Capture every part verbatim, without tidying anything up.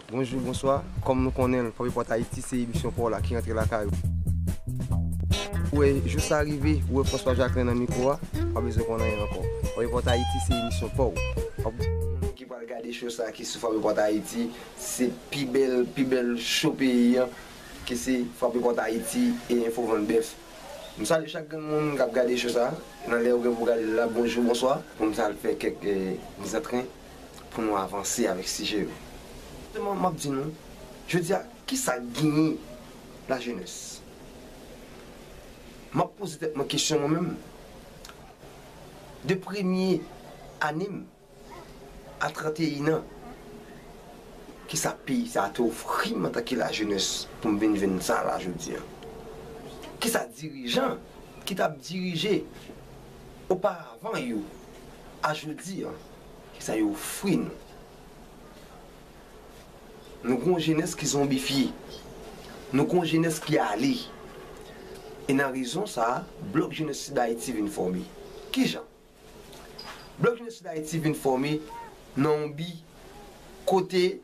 Bonjou, bonswa. Kòm nou konnen l, Fò Repòt Ayiti se emisyon pa w la ki rantre lakay ou. Ou wè, jou sa rive, ou wè François Jacquelin nan mikwo a, pa bezwen konn anyen ankò. Fò Repòt Ayiti se emisyon pa w. Ki pral gade show sa ki sou Fò Repòt Ayiti, se pi bèl, pi bèl show peyi an, ki se Fò Repòt Ayiti e Enfo Vann Bèf. M salye chak grenn moun k ap gade show sa, nan lè ou gen pou gade l la, bonjou, bonswa. Pou m sa al fè kèk, eh, mizantren pou nou avanse avèk sijè yo. Jisteman, m ap di nou, jodi a, kisa k genyen lajenès? M ap poze tèt mwen kesyon mwen menm. De premye ane m a tranteyen an, kisa peyi sa a te ofri m antanke lajenès pou m vin jwenn sa la jodi a? Kisa dirijan ki t ap dirije oparavan yo a jodi a, kisa yo ofri nou? Nou gen yon jenès ki zonbifye. Nou gen yon jenès ki ale. E nan rezon sa a, Blòk Jenès Sid Ayiti vin fòme. Kijan? Blòk Jenès Sid Ayiti vin fòme nan yon bi kote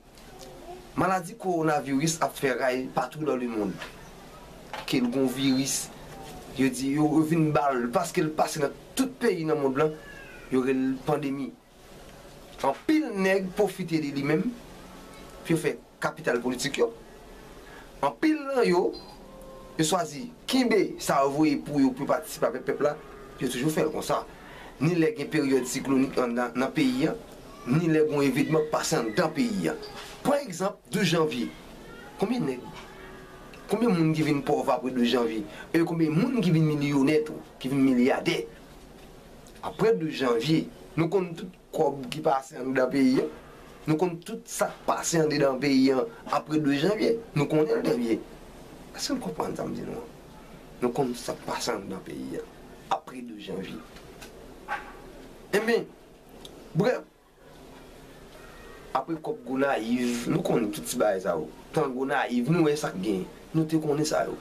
maladi kowonaviris ap fè ray patou dans le monde. Ke l gon viris, yo di, yo, yo vin ba l, paske l pase nan tout peyi nan mond lan, yo rele l pandemi. Anpil nèg pwofite de li menm pou yo fè kapital politik yo. Anpil nan yo, yo chwazi kenbe sa yo voye pou yo, pou yo patisipe avèk pèp la, yo toujou fè l konsa. Ni lè gen peryòd siklonik anndan, nan peyi an, ni lè gon evenman k pase anndan peyi an. Pran egzanp, douz janvye. Konbyen nèg, konbyen moun ki vin pòv apre douz janvye? E konbyen moun ki vin milyonè tou, ki vin milyadè? Apre douz janvye, nou konn tout kòb ki pase anndan peyi an. Nou konn tout sa k pase andedan peyi an apre douz janvye. Nou konnen l trè byen. Èske n konprann sa m di nou an? Nou konn sa k pase anndan peyi an apre douz janvye. Enben, brèf, apre kòb Gonayiv, nou konnen tout ti bagay sa yo. Tan Gonayiv, nou wè sa k genyen. Nou te konnen sa yo.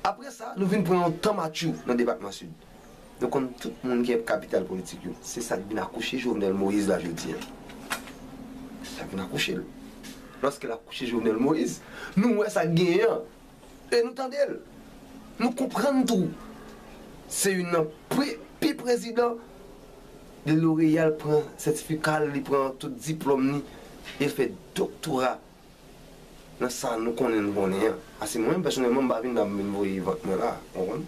Apre sa, nou vin pran yon tan matjou nan depatman Sid. Nou konn tout moun ki ap kapital politik yo. Se sa k vin akouche Jovenel Moïse la jodi a. Sa k vin akouche l. Lòske l akouche Jovenel Moïse, nou wè sa k genyen an. E nou tande l. Nou konprann tou. Se youn nan pre-, pi prezidan de L'Oréal pran sètifika l, li pran tout diplòm li, e l fè doktora nan sa nou konnen nou konnen an. Paske mwen menm pèsonèlman, m pa vin la pou m vin voye vant mwen la, w konprann?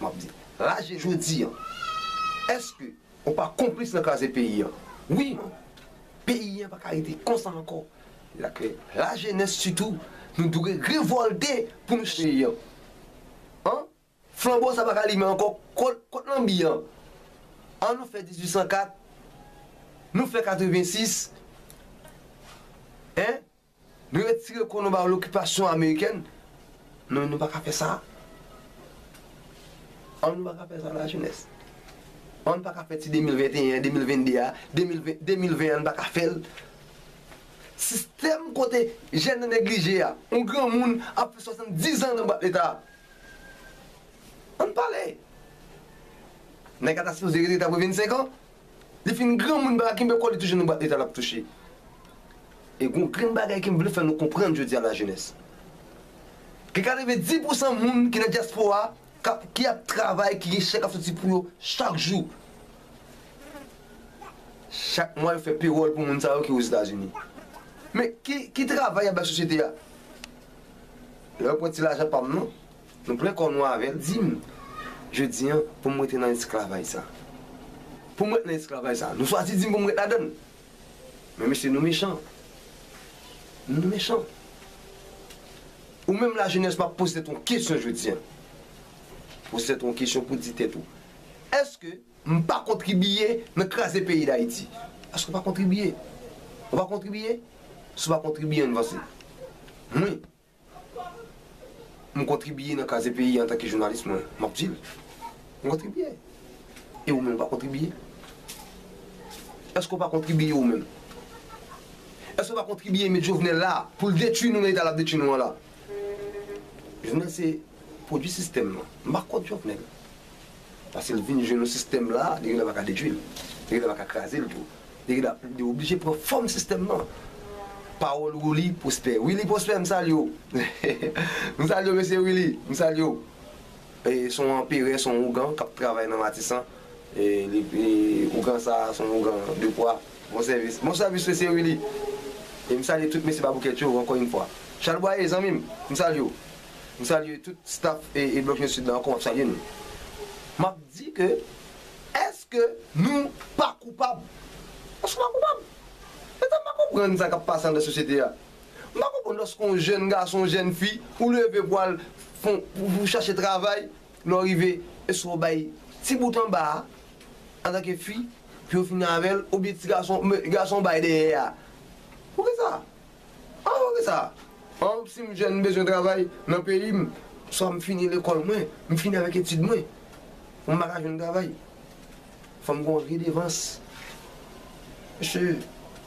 M ap di, la je-, jodi an, èske ou pa konplis nan kraze peyi an? Wi, peyi an pa ka rete konsa ankò. La ke lajenès sitou, nou dwe revòlte pou nou chanje peyi an. An? Flanbo sa pa ka limen ankò. Kot, kot lanbi an? An nou fè dizuit san kat, nou fè katrevensis, en? Nou retire kò nou ba lokipasyon amerikèn. Non, nou pa ka fè sa. An nou pa ka fè sa, lajenès. An nou pa ka fè ti de mil venteyen, de mil vennde a, de mil ven, de mil ven an, nou pa ka fè l. Sistèm kote jèn nan neglije a, yon granmoun ap fè swasanndiz an nan bwat leta. Ann pale. Nèg la ta sipoze rete ta pou vennsenk an. Li fin granmoun, pa ka kenbe kò li toujou nan bwat leta l ap touche. E gon grenn bagay ke m vle fè nou konprann jodi a, lajenès. Gen katrevenndis pousan moun ki nan dyaspora k ap, ki ap travay, ki gen chèk ap soti pou yo chak jou. Chak mwa yo fè pewòl pou moun sa yo ki Ozetazini. Men ki, ki travay y ap bay sosyete a? Lè yo pran ti lajan pa m nan, nou plen kò nou avè l, di m, jodi a, pou m rete nan esklavaj sa. Pou m ret nan esklavaj sa. Nou chwazi di m pou m ret ladan l. Men mesye, nou mechan. Nou mechan. Ou menm lajenès, m ap poze tèt ou yon kesyon jodi a. Poze tèt ou yon kesyon pou di tèt ou, èske m pa kontribiye nan kraze peyi Dayiti? Èske w pa kontribiye? Ou pa kontribiye? Si w pa kontribiye, ann vanse. Mwen, m kontribiye nan kraze peyi antanke jounalis mwen. M ap di l. M kontribiye. E ou menm, ou pa kontribiye? Èske w pa kontribiye ou menm? Èske w pa kontribiye met Jovenel la pou l detwi nou nan eta l ap detwi nou an la? Jovenel se pwodui sistèm nan. M pa kont Jovenel. Paske l vin jwenn yon sistèm la, li genlè pa ka detwi l. Li genlè pa ka kraze l tou. Li genlè, li oblije pran fòm sistèm nan. Pawòl Willy Prosper. Willy Prosper, m salye w. M salye w, mesye Willy. M salye w. E, se yon anperè, se yon ougan k ap travay nan Matisan. E, li, e, ougan sa a, se yon ougan de pwa. Bon sèvis. Bon sèvis, mesye Willy. E m salye tout mesye Baboukèt yo, ankò yon fwa. Chalbwaye, zanmi m, m salye w. M salye tout staff e, e Blòk Jènes Sud la ankò, m ap salye nou. M ap di ke, èske nou pa koupab? Èske nou pa koupab? Mezanmi, m pa konprann sa k ap pase anndan sosyete a. M pa konprann lòske yon jèn gason, yon jèn fi, ou leve pou al fon, pou, pou chache travay, lè w rive, èske w bay ti bout anba a, antanke fi, pou yo fini avè l, oubyen ti gason, gason bay dèyè a? Poukisa? Ah, ok sa. An, si m jèn, m bezwen travay nan peyi m, swa m fini lekòl mwen, m fini avèk etid mwen, pou m pa ka jwenn travay. Fò m gen yon redevans. Mesye,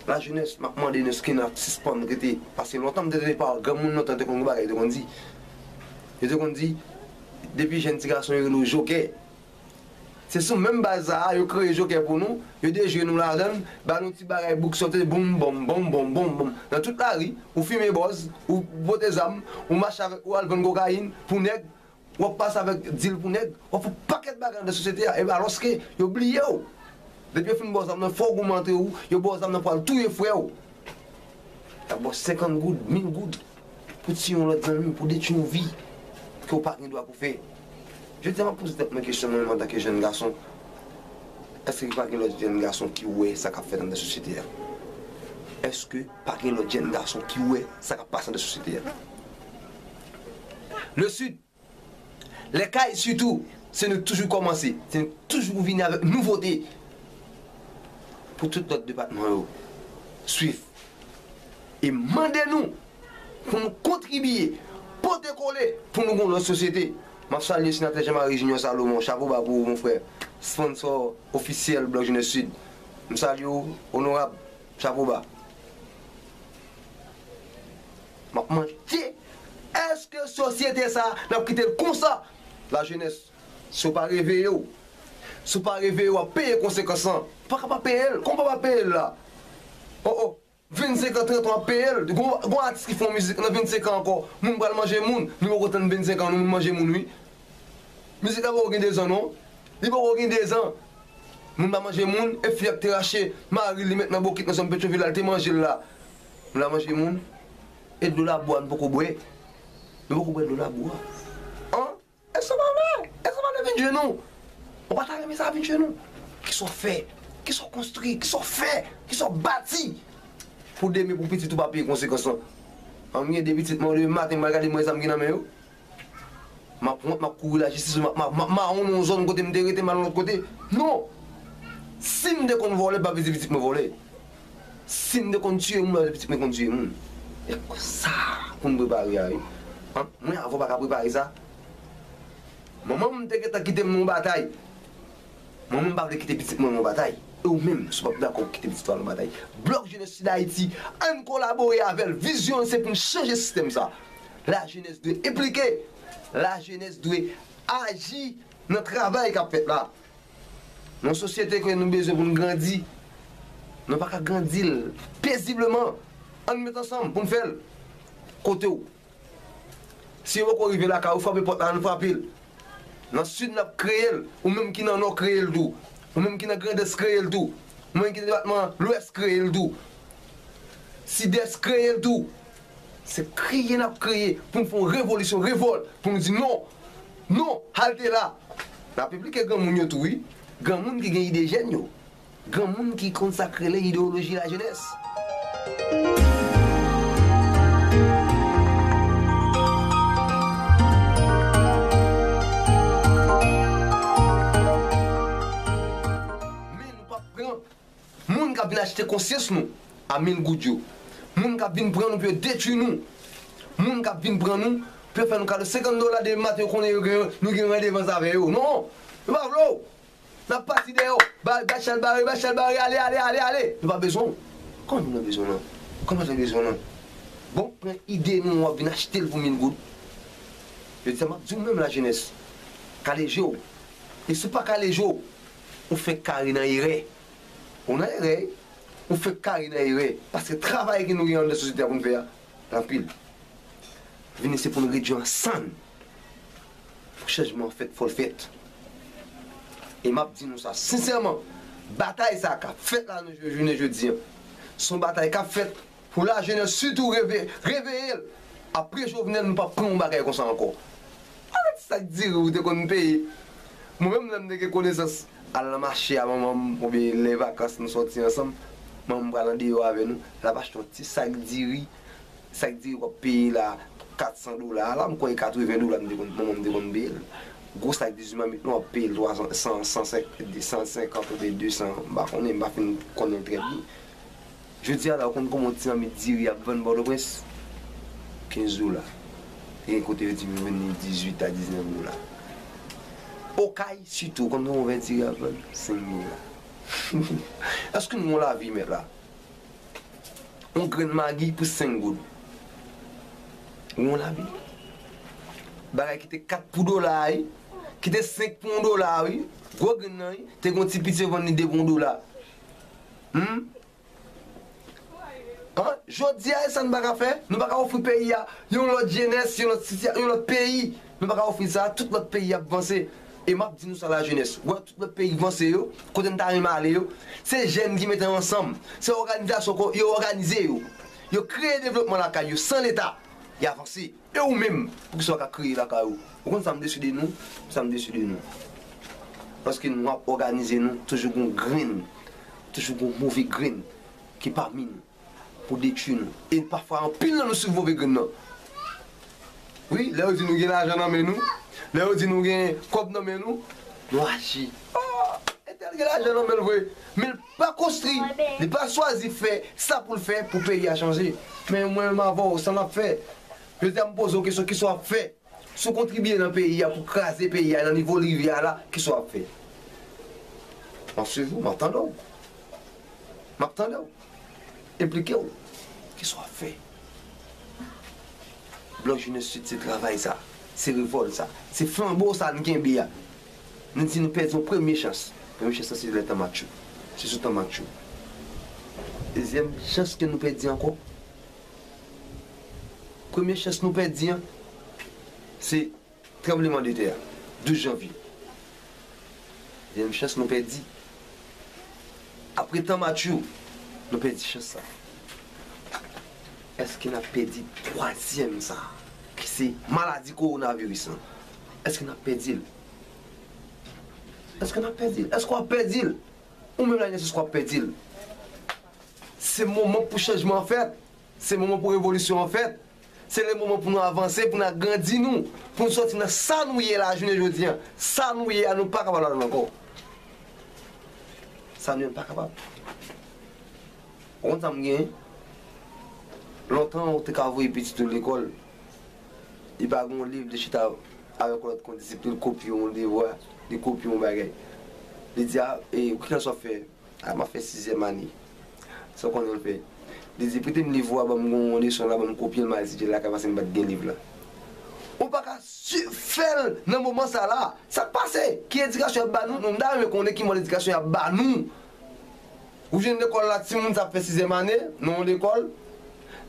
lajenès, m ap mande nou èske n ap sispann rete. Paske lontan m te tande pawòl granmoun lontan te konn gen bagay yo te konn di. Yo te konn di, depi jèn ti gason yo rele w jokè. Se sou menm baz sa a, yo kreye jokè pou nou, yo dejwe nou ladan l, ba nou ti bagay bouk sote, boum, bòm, bòm, bòm, bòm, bòm. Nan tout lari, ou fimen bòz, ou pote zam, ou mache avèk, ou al vann kokayin pou nèg, w ap pase avèk dil pou nèg, w ap fè yon pakèt bagay anndan sosyete a, e alòske yo bliye w. Depi yo fin ba w zam nan, fò w goumen antre w, yo ba w zam nan pou al touye frè w. Y ap ba w senkant goud, mil goud pou tiye yon lòt zanmi, pou detwi yon vi ke w pa gen dwa pou fè. Jodi a, m ap poze tèt mwen kesyon mwen menm antanke jèn gason, èske pa gen lòt jèn gason ki wè sa k ap fèt anndan sosyete a? Èske pa gen lòt jèn gason ki wè sa k ap pase anndan sosyete a? Le Sud, Lèkay sitou, se nou toujou kòmanse, se nou toujou vini avèk nouvote pou tout lòt depatman yo swiv. E mande nou pou nou kontribye, pote kole pou nou gon lòt sosyete. M ap salye Senatè Jean Marie Junior Salomon, chapo ba pou ou, mon frè, sponsò ofisyèl Blòk Jenès Sid. M salye w, onorab, chapo ba. M ap mande, èske sosyete sa a, n ap kite l konsa? Lajenès, si w pa reveye w, si w pa reveye w, w ap peye konsekans lan. Ou pa ka pa peye l. Kòman w pa peye l la? Oh, oh, vennsenk an, trant an, w ap peye l. Gon, gon atis ki fè yon mizik nan vennsenk an ankò, moun pral manje moun, li poko tann vennsenk an, non, moun manje moun, wi. Mizik la poko gen dezan, non. Li poko gen dezan. Moun pa manje moun, e fi a k te rache mari l, li met nan bokit nan zòn Petyonvil la, l te manje l la. Moun la manje moun, e dlo labou a nou poko bwè. Nou poko bwè dlo labou a. An? Èske sa pa vre? Èske sa pa vle vin jwenn nou? Ou pa ta renmen sa vin jwenn nou? Kisa w fè? Kisa w konstwi? Kisa w fè? Kisa w bati? Pou demen, pou pitit ou pa peye konsekans lan. An, m gen de pitit mwen, leve maten, m al gade mwen sa m gen nan men yo. M ap wont, m ap kouri lajistis, m ap, m ap, m ap mawon nan yon zòn kote m te rete, m al yon lòt kote. Non! Si m te konn vòlè, m pa vle di pitit mwen vòlè. Si m te konn tiye moun, m pa vle di pitit mwen konn tiye moun. E konsa pou n prepare a, wi. An, mwen avè w pa ka prepare sa. Manman m te gentan kite m nan yon batay. Mwen menm, m pa vle kite pitit mwen nan batay. E ou menm, si w p ap dakò kite pitit ou al nan batay. Blòk Jenès Sid Ayiti, ann kolabore avè l. Vizyon l se pou n chanje sistèm sa. Lajenès dwe enplike. Lajenès dwe aji nan travay k ap fèt la. Nan yon sosyete ke nou bezwen pou n grandi, nou pa ka grandi l pezibleman. Ann met ansanm pou n fè l. Kote w? Si yo poko rive lakay ou, frape pòt la, ann frape l. Nan Sid, n ap kreye l. Ou menm ki nan Nò, kreye l tou. Ou menm ki nan Grandans, kreye l tou. Ou menm ki nan depatman Lwès, kreye l tou. Sidès, kreye l tou. Se kreye n ap kreye pou n fè yon revolisyon, revòlt, pou nou di non. Non, halte la. N ap enplike granmoun yo tou, wi. Granmoun ki gen ide jèn yo. Granmoun ki konn sa k rele idewoloji lajenès. Men nou p ap pran moun k ap vin achte konsyans nou a mil goud yo. Moun k ap vin pran nou pou yo detwi nou. Moun k ap vin pran nou pou yo fè nou kado senkant dola demen maten, yo konnen yo gen, nou gen randevou avè yo. Non! Yo pa vle w. N ap pati dèyè w. Ba, ba Chalbari, ba Chalbari, ale, ale, ale, ale. Nou pa bezwen w. Kòman nou pa bezwen w, non? Kòman nou pa bezwen w, non? Bon, pran ide nou, w ap vin achte l pou mil goud. Yo di sa, m ap di w menm lajenès. Kale je w. E si w pa kale je w, ou fenk kare nan erè. Ou nan erè, wi. Ou fenk kare nan erè. Paske travay ke nou gen anndan sosyete a pou n fè a, l anpil. Vini se pou n redui an sann. Pou chanjman an fèt, fò l fèt. E m ap di nou sa sensèman, batay sa k ap fèt la nan jounen jodi an, se yon batay k ap fèt pou lajenès sitou reve-, reveye l. Apre Jovenel, nou p ap pran yon bagay konsa ankò. Avèk sa k diri ou te konn peye. Mwen menm, lè m te gen konesans, al nan mache a manman m, oubyen lè vakans nou sòti ansanm, manman m pral andeyò avè nou, l ap achte yon ti sak diri, sak diri w ap peye la, kat san dola, la m kwè e katreven dola m te konn, manman m te konn peye l. Gwo sak dizuit mamit nou ap peye l twa san, san, san senk, san senkant oubyen de san, m pa konnen, m pa fin konnen l trè byen. Jodi a la, ou konn kòman yon ti mamit diri ap vann Pòtoprens? Kenz dola. Te gen kote yo di m yo vann li dizuit a diznèf dola. Okay, sitou, ou konn kòman yon vè diri ap vann? Senk dola. Èske nou gon lavi, mèt la? Yon grenn magi pou senk goud. Ou gon lavi? Bagay ki te kat pou dola a, wi. Ki te senk pou yon dola a, wi. Gwo grenn nan, wi. Te gon ti piti yo vann li de pou yon dola. Hmm? An, jodi a, e sa n pa ka fè? Nou pa ka ofri peyi a yon lòt jenès, yon lòt sitya-, yon lòt peyi. Nou pa ka ofri sa, tout lòt peyi ap vanse. E m ap di nou sa, lajenès. Ou wè tout lòt peyi k vanse yo, kote n ta renmen ale yo, se jèn ki mete yo ansanm. Se òganizasyon ko-, yo òganize yo. Yo kreye devlopman lakay yo san Leta. Y avanse. E ou menm, poukisa w pa ka kreye lakay ou? Ou konn sa m deside nou? Sa m deside nou. Paske nou ap òganize nou, toujou gon grenn, toujou gon move grenn ki pami nou pou detwi nou. E pafwa, anpil nan nou swiv move grenn nan. Wi, lè yo di nou gen lajan nan men nou, lè yo di nou gen kòb nan men nou, nou aji. Ah, entèl gen lajan nan men l vre, men l pa konstwi, li pa chwazi fè sa pou l fè pou peyi a chanje. Men mwen menm avè w, sa n ap fè? Jodi a, m poze w kesyon, kisa w ap fè? Si w kontribye nan peyi a pou kraze peyi a nan nivo l rive a la, kisa w ap fè? M ap swiv ou, m ap tande w. M ap tande w. Enplike w. Kisa w ap fè? Blòk Jenès Sid se travay sa, se revòlt sa, se flanbo sa n kenbe a. Nou di nou pèdi yon premye chans. Premye chans lan se lè Tanmatchou. Se sou Tanmatchou. Dezyèm chans ke nou pèdi ankò. Premye chans nou pèdi an, se tranbleman de tè a, douz janvye. Dezyèm chans nou pèdi. Apre Tanmatchou, nou pèdi chans sa. Èske n ap pèdi twazyèm sa, ki se maladi kowonaviris lan? Èske n ap pèdi l? Èske n ap pèdi l? Èske w ap pèdi l? Ou menm lajenès, èske w ap pèdi l? Se moman pou chanjman an fèt. Se moman pou revolisyon an fèt. Se le moman pou nou avanse, pou n agrandi nou, pou n sòti nan sa nou ye la jounen jodi an. Sa nou ye a, nou pa kapab ladan l ankò. Sa nou ye, nou pa kapab. Ou konn sa m gen? Lontan, ou te ka voye pitit ou lekòl, li pa gen yon liv, li chita avèk yon lòt kondisip, li kopye yon devwa, li kopye yon bagay. Li di, a, e, kilès w ap fè? A, m ap fè sizyèm ane. Sa w konnen l fè? Li di, prete m liv ou a, ban m yon leson la, ban m kopye l, m al etidye l lakay, paske m pa t gen liv la. Ou pa ka si-, fè l nan moman sa la. Sa k pase? Ki edikasyon y ap ba nou? Nou, m ta renmen konnen ki mòd edikasyon y ap ba nou. Ou jwenn lekòl la, timoun sa ap fè sizyèm ane nan yon lekòl,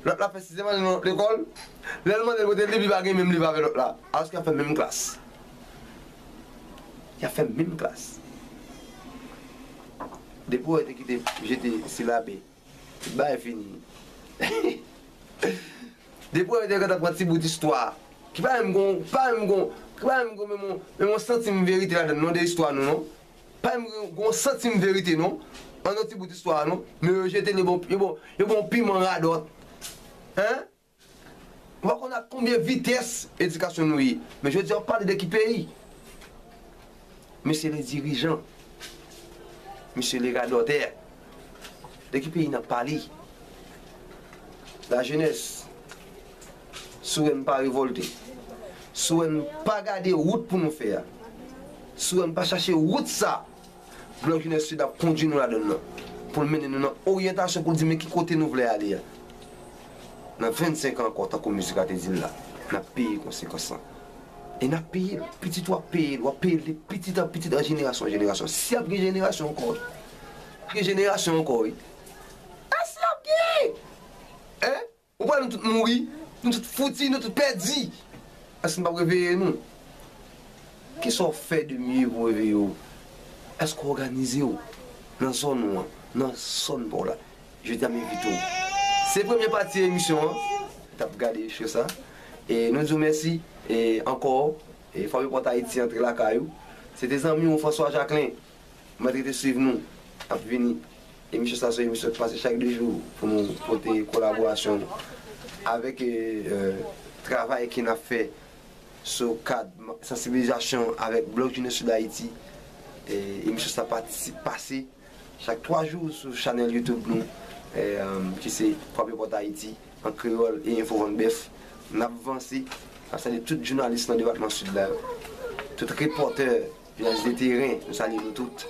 lòt la fè sizyèm ane nan yon lekòl. Lè l mande l kote liv, li pa gen menm liv avè lòt la. Alòske y ap fè menm klas. Y ap fè menm klas. Depi w wè te kite jete silabe, tout bagay fini. Depi w wè te gentan pran ti bout istwa, ki pa menm gon, pa menm gon, ki pa menm gon menm yon, menm yon santim verite ladan l non, de istwa nou non. Pa menm gon, gon santim verite non. An yon ti bout istwa non. Men yo jete l, yo bon, yo bon, yo bon piman radòt. Hein? Ou pa konn ak konbyen vitès edikasyon nou ye. Men jodi a, w ap pale de ki peyi? Mesye le dirijan, mesye le radòtè, de ki peyi n ap pale? Lajenès, si w wè n pa revòlte, si w wè n pa gade wout pou nou fè a, si w wè n pa chache wout sa, Blòk Jenès Sid ap kondui nou ladan l nan, pou l mennen nou nan oryantasyon, pou l di men ki kote nou vle ale a. Nan vennsenk an ankò, tankou mizik la te di l la, n ap peye konsekans lan. E n ap peye l. Pitit ou ap peye l, w ap peye l de pitit an pitit, an jenerasyon an jenerasyon. Si ap gen jenerasyon ankò, ap gen jenerasyon ankò, wi. Nou tout mouri, nou tout fouti, nou tout pèdi. Èske n p ap reveye nou? Kisa w fè de mye pou w reveye w? Èske w òganize w nan zòn ou an, nan zòn pa w la? Jodi a m envite w. Se premye pati emisyon an. T ap gade cho sa. E nou di w mèsi e ankò. E Fabio Port Haiti antre lakay ou. Se te zanmi w François Jacquelin. Mèt rete swiv nou. Ap vini. Emisyon sa se yon emisyon ki pase chak de jou pou nou pote kolaborasyon avèk e, e, travay ke n ap fè sou kad ma- sansibilizasyon avèk Blòk Jenès Sid Ayiti. E, emisyon sa pati pase chak twa jou sou chanèl YouTube nou, e, e, ki se Frape Pòt Ayiti an kreyòl e Enfo Vant Bèf. N ap vanse. N ap salye tout jounalis nan depatman Sid la yo, tout repòtè, jounalis de teren, nou salye nou tout.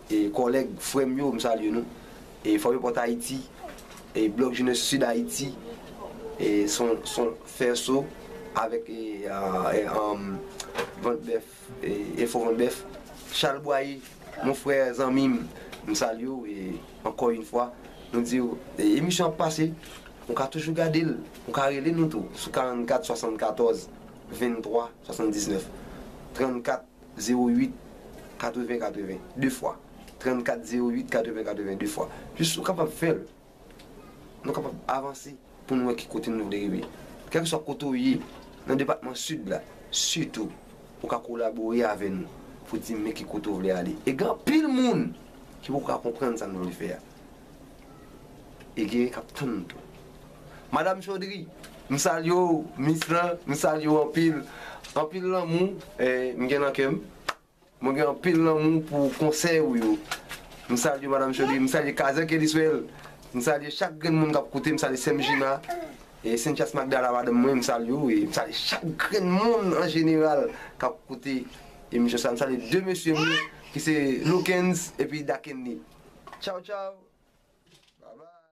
E kòlèg, frè m yo, m salye nou. E Frape Pòt Ayiti, e Blòk Jenès Sid Ayiti, e son, son fè so avèk e, a, e, um, Vant Bèf, e, Enfo Vant Bèf. Chal Bwaye, mon frè, zanmi m, m salye w, e ankò yon fwa, nou di w, e, emisyon ap pase, ou ka toujou gade l, ou ka rele nou tou, sou karannkat swasannkatòz venntwa swasanndiznèf, trannkat zewo uit katreven katreven, de fwa, trannkat zewo uit katreven katreven, de fwa. Jis ou kapab fè l. Nou kapab avanse pou nou wè ki kote nou vle rive. Kèlkeswa kote w ye nan depatman Sid la, sitou, ou ka kolabore avè nou pou di men ki kote w vle ale. E gen anpil moun ki poko ka konprann sa nou vle fè a. E gen k ap tann tou. Madam Chaudry, m salye w, Miss lan, m salye w anpil. Anpil lanmou, e, m gen nan kè m. Mwen gen anpil lanmou pou konsèy ou yo. M salye Madam Chaudry, m salye Kazèk Eliswèl, m salye chak grenn moun k ap koute, m salye sè m Jina, e Cynthia Magdala, madanm mwen, m salye w, e m salye chak grenn moun an jeneral k ap koute emisyon sa. M salye de mesye m yo, ki se Loukens epi Dakenny. Tchaw, tchaw!